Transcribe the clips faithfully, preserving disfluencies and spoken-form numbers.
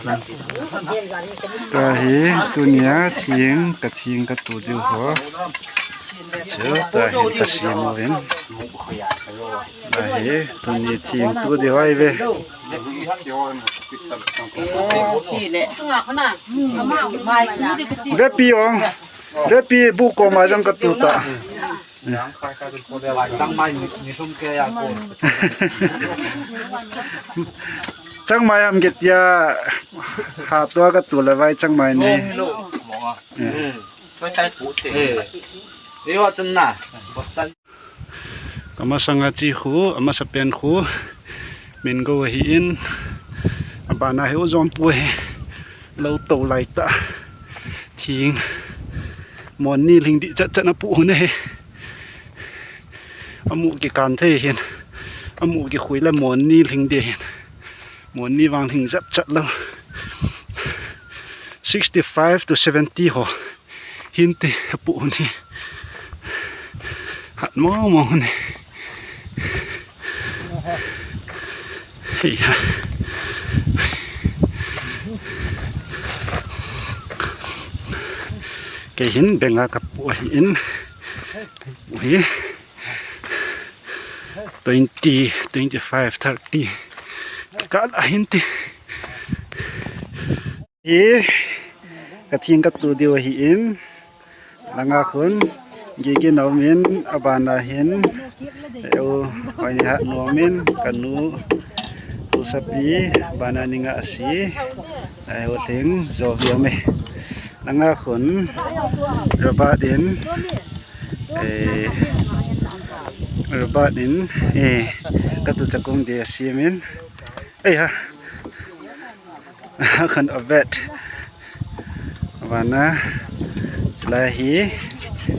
Tua hi, tunia thing, ka thing ka tu diu ho. Chu, tua hi ka sim uvin. Tua hi, tuni thing tu diu ahi ve. Vepi ong. Vepi bu ko ma jang ka tu ta. Changmai ham ketia ha tua ka tu le vai changmai nei. Ka masanga chi khu, amasa pen khu, min go ahi in, abana hi u jom pu hi, lo to lai ta, thing, mon ni ling di chat chat na pu hun hi. Amu ki kan thei hin. Amu ki khui le mon ni hling de hin. Mon ni vang hling jep chat lo. Sixty-five to seventy ho. Hin te apu hun hi. Hat mo mo hun hi. Hei ha. Kei hin benga ka pu ahi in. Hi. Twenty, twenty-five, thirty. Ka la hin ti. Hi. Ka thing ka tu diu ahi in. Langa khun. Gigi nau min abana hin. Eu, hoi ni ha nu min. Ka nu. Tu sapi. Bana ni nga asi. Ai ho thing. Zo vi ame. Langa khun. Robert in. Eh, Robert in, eh, ka tu chakung dia simin. Eh, ha. Khan a vet. Vana, chulai hi,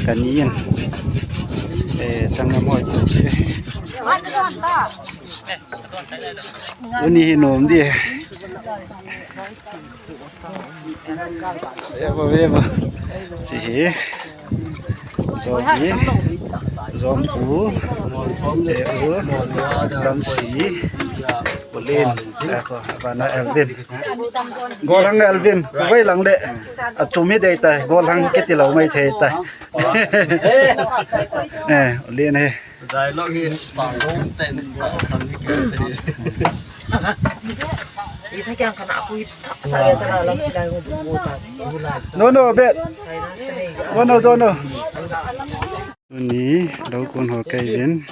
ka ni in. Eh, chang na moi tu. Uni hi nom di. Eva, eva. Chi hi. Zo hi. Zo pu. E u. Lam si. Ulin. Eko, abana Elvin. Golhang Elvin. Vai lang de. A chumi dei tai. Golhang kiti lo mai thei tai. Eh, ulin he. Dialogue hi sang dong ten, sang ni ke te. Ita kyang kana apui tha tha ya ta la chi lai ngom ko ta. No, no, bet. No, no, no, no. Ni lo kon ho kai ven.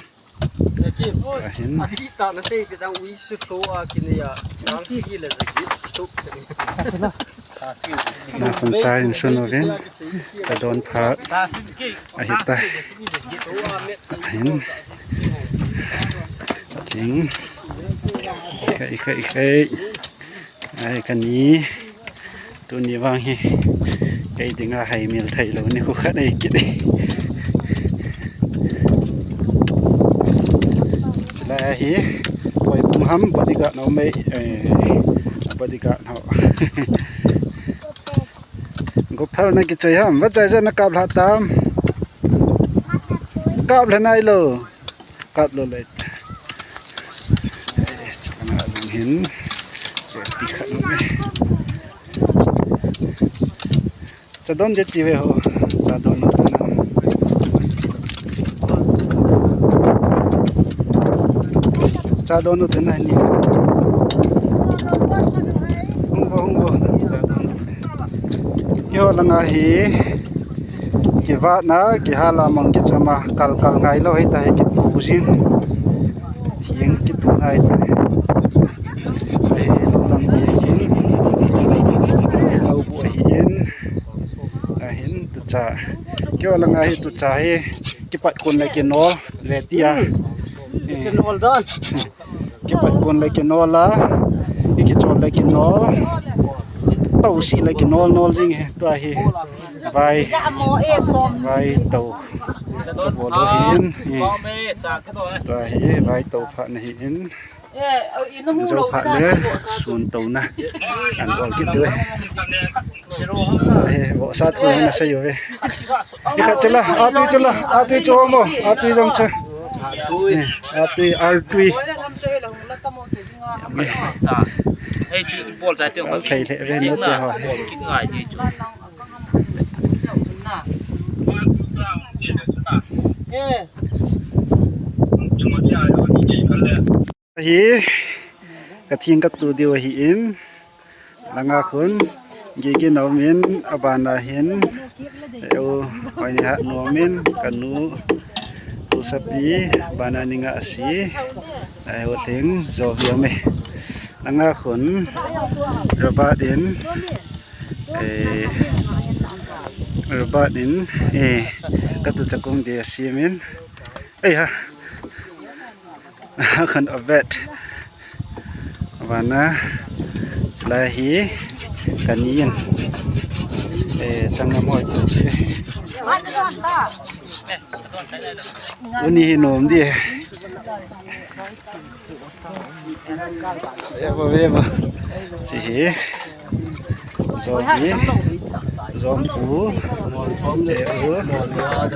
Ahin. Ati ta na sei te dang ui su to a kini ya. Sang si le za gi to se ni. Na khun cha in sun uvin, ka don pha ahi ta. Ahin. King. Khai, khai, khai. Ai, ka ni. Tuni vang hi. Kei dinga hai mil thei lo ni khu khat ei kit. Lai hi. Koi pung ham bodyguard no mei. Eh, bodyguard ho. Gopal na kichoi ham, va chai ja na kap lha tam. Kap lha nai lo. Kap lo le. Eh, chakana lung hin. Eh, pi khat lo me. Cha don je ti ve ho. Cha don no te na. Cha don no te na ni. Hung bo, hung bo. Cha don no te. Kio langa hi. Kivat na, kihala mong kichama, kal kal ngai lo hei ta hi kitu jin. Thing kitu nai ta. Ai, lo lam ti hin. Lo bu hi in. Ahin tu cha. Kio langa hi tu cha hi. Kipat kun le kinol le tia. Kichen all done. Kipat kun le kinol a. Kichol le kinol. Tau si le kinol nol jing he. Tua hi. Vai. Vai tau. Bol lo hin. Tua hi. Vai tau pha na hin. Zo pha le. Sun tau na. An bol kit tu. He, vohsa thu na sei uve. Ikha chala, atui chala, atui chu mo, atui jong chu. Eh, atui, artui. Hei chu bol chai te. Bol thei le ve no te ho. Bol kit ngai di chu. Hi, ka thing ka tu diu ahi in, langa khun, gigi na um in, abana hin, eu, hoi ni ha nu um in, ka nu, tu sapi, abana ni nga asi, ai ho thing, zo vi um e. Langa khun, Robert in, eh, Robert in, eh, ka tu chakung di asi min, ei ha. Khan a vet. Vana, chulai hi, kani in. Eh, changnam hoi tu. Uni hi nom di. Eva, eva. Chi hi. Zomi, Zompu, Leu,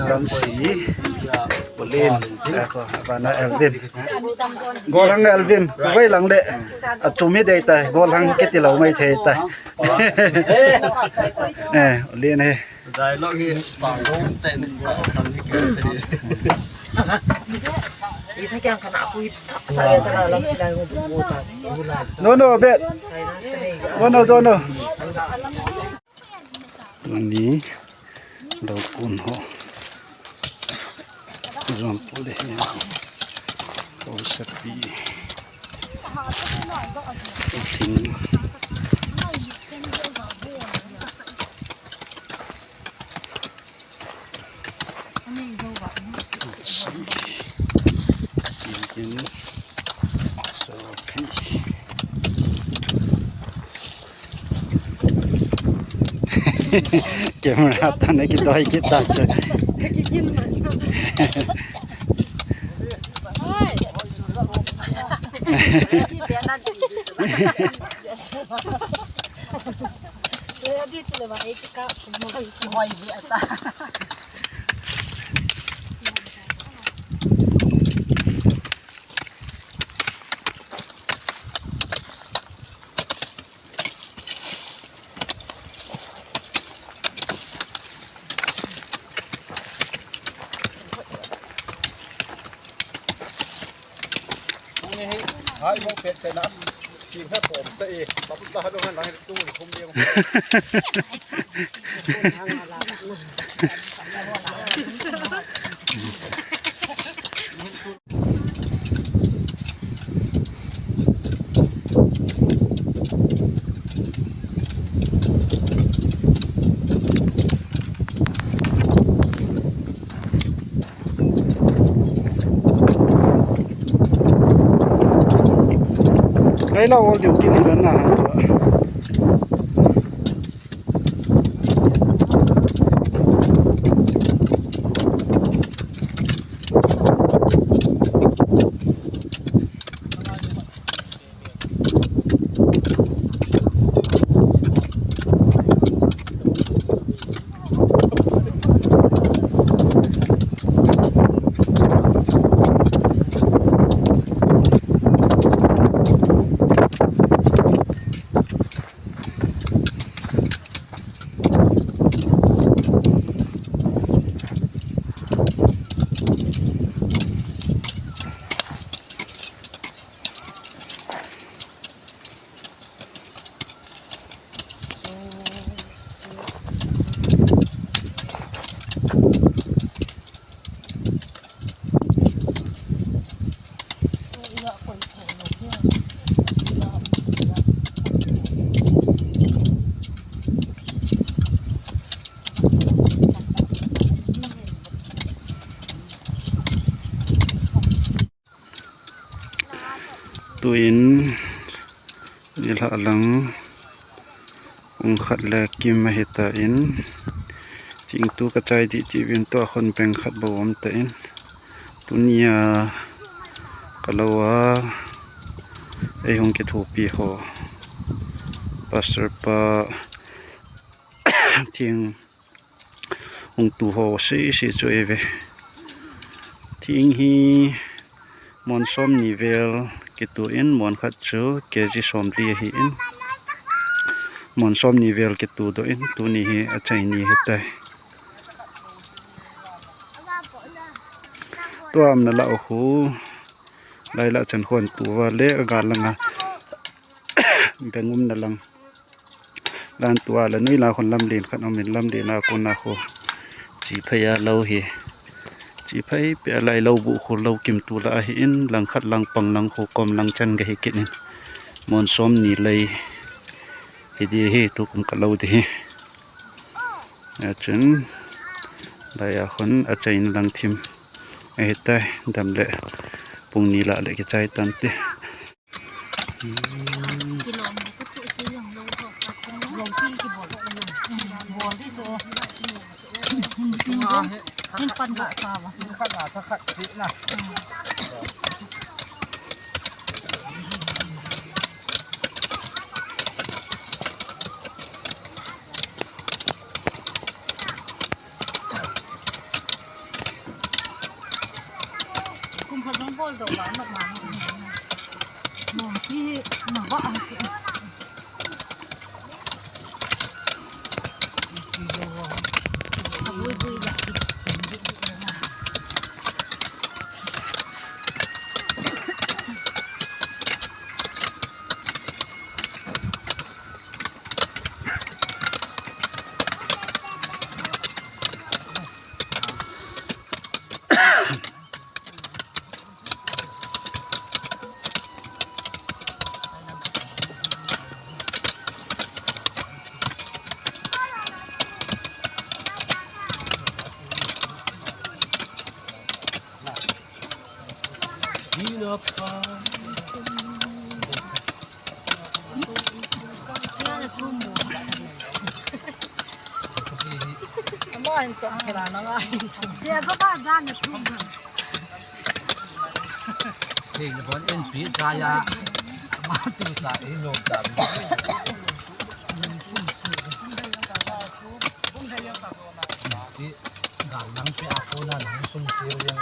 Lamsi, Polin, eh, ko, abana Elvin. Golhang Elvin, vai lang de. Achumi dei tai, Golhang kiti lou mai thei tai. Eh, Polin he. Dialogue hi sang dong ten, sang hi ke. Ita kyang kana pui ta, ta, ta, ta, la, la, la, la, la, la. No, no, bet. No, no, no, no. Tuni, lo kun ho. Zon pule hi. Ko sapi. Thing. Camera ta na kidoi kita cha. Laila ol diu kini na na. Tuin nilhah lang pung khat le kim ahi tan, thingtu ka chai dih tivin tua khun beng khat bou um tan, tunia ka lo a ei hung kithopi ho, Pastor pa thing hung tu ho sese chu ei ve. Thing hi mon som ni vel kitu in, mon khat chu K G som li ahi in, Mun som ni vel kitu doh in, tuni hi achai ni hitai. Tua umna lah u khu, lai lah chan khon tu va le aga langa beng umna lang. Lan tua le nui la khon lamlen khat um in, lamlen a kona khu chi phei a lou hi. Chi phei pe a lai lou bu khu lou kim tu la ahi in, lang khat lang pang lang khu kom lang chan ga hi kit in. Mun som ni lei hi di hi, tukum ka lou di hi. Achun, lai a khon achaina lang thim ahitai, dam le pung ni lah le kichai tante. Thei na bon en pi cha ya. Ma tu sa e lo ta. Ti gal lang pe a ko na nang sum si yang.